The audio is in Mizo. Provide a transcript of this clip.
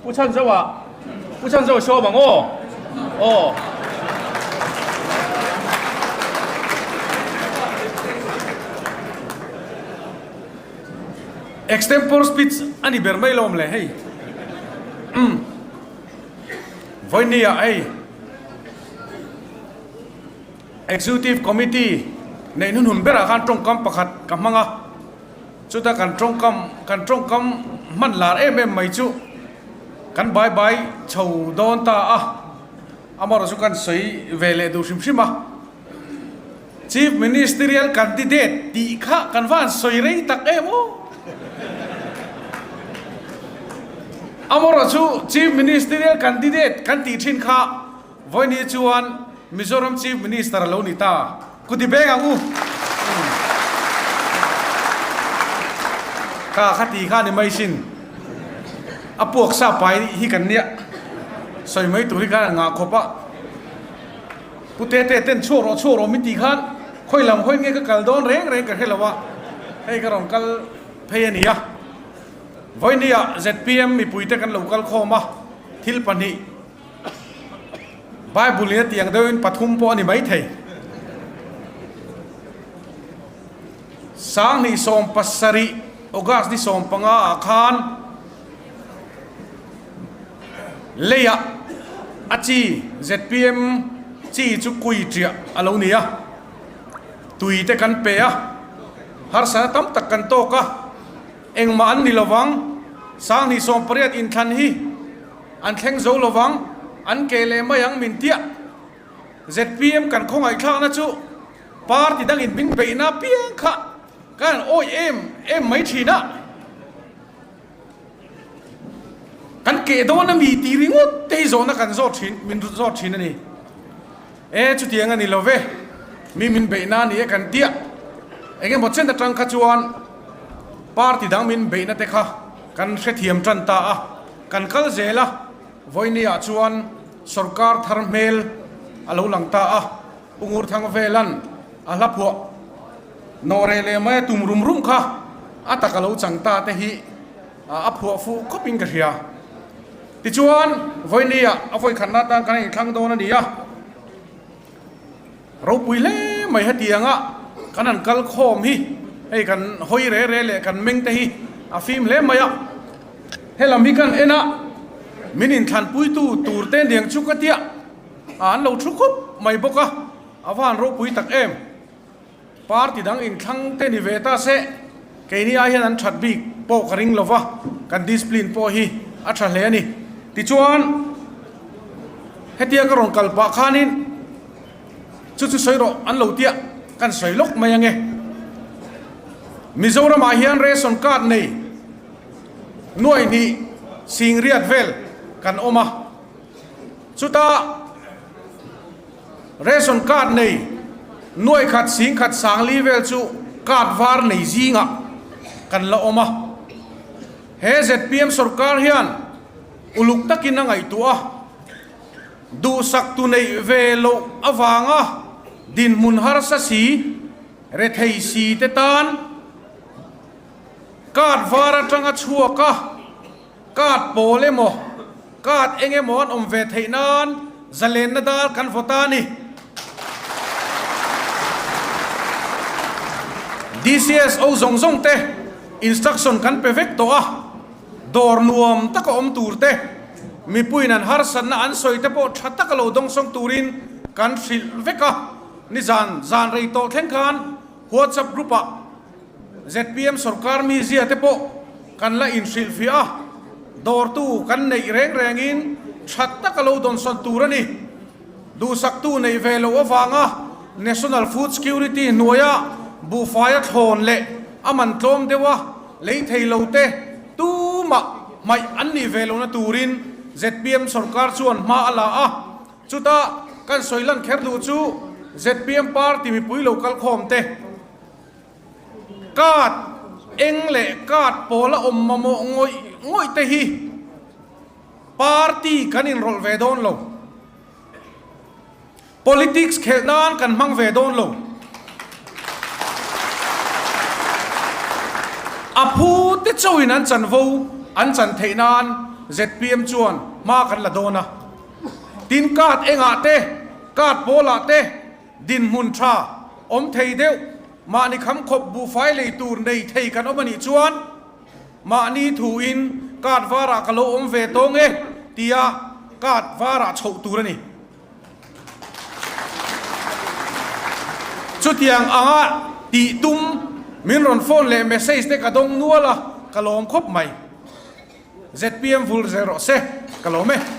Pu Chhanzoa, Pu Chhanzoa sawm ang aw. Aw. Extempore speech a ni ber mai lawm le hei. Umm. Vawinia hei Executive Committee neih hnuhnun berah khan tawngkam pakhat ka hmang a. Chuta kan tawngkam kan tawngkam hman lar em em mai chu kan bai bai chho dawn ta a, amaherawhchu kan sawi ve leh duh hrim hrim a. Chief Ministerial Candidate tih kha kan va han sawi rei tak em aw. Amaherawhchu Chief Ministerial Candidate kan tih thin kha Vawiini chuan Mizoram Chief Minister a lo ni ta. Kuti beng ang u. Ka kha ti kha ni mai sin. A puak sa pai hi kan nia. Sawi mai tur hi khan an ngah khawp a. Pu Tete ten chhuak rawh chhuak rawh min tih khan khawi lam hawi nge ka kal dawn reng reng ka hre lo a, hei ka rawn kal phei a ni a. Vawinia zpm mipuite kan lo kal khawm a, thil pahnih Bible in a tih ang deuhin pathum pawh a ni maithei. Sanghnih 17 August ni 15 ah khan Leiah a chi zpm chi chu kui ṭiah a lo ni a, tui te kan pe a, harsatna tam tak kan tawk a, engmah an ni lovang, 2018 inthlan hi an thleng zo lovang, an keh leh mai ang min tiah. Zpm kan khawngaihthlakna chu party dangin min beihna apiang kha kan awih em em mai thin a. Kan keh dawn a mi tih ringawt te hi zawhna kan zawt thin, min zawt thin a ni. E, chutiang a ni lo ve, mi min beihna a ni e kan tiah. Eng emaw chen atang kha chuan party dang min beihna te kha kan hrethiam tan ta a, kan kal zel a, vawinia chuan sawrkar thar hmel a lo lang ta a, Pu Ngurthang velan a hla phuah nawh reh leh mai a tum rum rum kha a tak a lo chang ta te hi a phuah fuh khawp in ka hria. Tichuan, vawinia a vawikhatna atan kan inthlang dawn a ni a, ropui hle mai hetianga kan han kal khawm hi hei kan hawi re re leh kan meng te hi a fim hle mai a, helam hi kan en a, min inthlanpuitu tur te niang chu ka tia an lo thu khawp mai bawk a, a va han ropui tak em. Party dang inthlang te ni ve ta se, keini ai hian an that bik pawh ka ring lo va, kan discipline pawh hi a tha hle a ni. Tichuan, hetia ka rawn kal pah khanin chu chu sawi rawh an lo tia kan sawi lawk mai ange. Mizoramah hian ration card nei nuai hnih singriat vel kan awm a, chutah, Ration card nei nuai khat sing khat sang li vel chu card var nei zingah kan la awm a. He zpm sorkar hian uluk takin a ngaihtuah a, duhsak tu neih ve loh avanga dinhmun harsa si, rethei si te tan card var atanga chhuak a, Card pawl emaw, card eng emaw an awm ve theih nan zalenna dar kan vaw ta a ni. DCSO zawng zawng te instruction kan pe vek tawh a, dawr nuam taka awm tur te, mipuiin an harsatna an sawi te pawh tha taka lo dawngsawng turin kan hrilh vek a. Nizan zan rei tawh thleng khan WhatsApp group ah Zpm sorkar mizia te pawh kan la inhrilhfiah a, dawrtu kan neih reng rengin that taka lo dawnsawn tur a ni. Duhsaktu neih ve loh avanga National Food Security hnuaia buhfaia thlawn leh a man tlawm deuha lei thei lo te tumah hmaih an nih ve lohna turin zpm sorkar chuan hma a la a, chutah kan sawi lan kher duh chu zpm party mipui lo kalkhawm te, Card eng leh card pawl a awm mamawh ngawih ngawih te hi party kan inrawlh ve dawn lo. Politics khelh nan kan hmang ve dawn lo. A phu te chauhin an chanvo an chan theih nan. Zpm chuan hma kan la dawn a. Tin card engah te, card pawlah te dinhmun tha awm thei deuh, mahni kham khawp buhfai lei tur nei thei kan awm a nih chuan mahni thuin card varah ka lo awm ve tawng e tia card varah chhoh tur a ni. Chutiang anga tih tum min rawn phone leh message te ka dawng nual a, ka lawm khawp mai. Zpm vul zel rawh se, ka lawm e.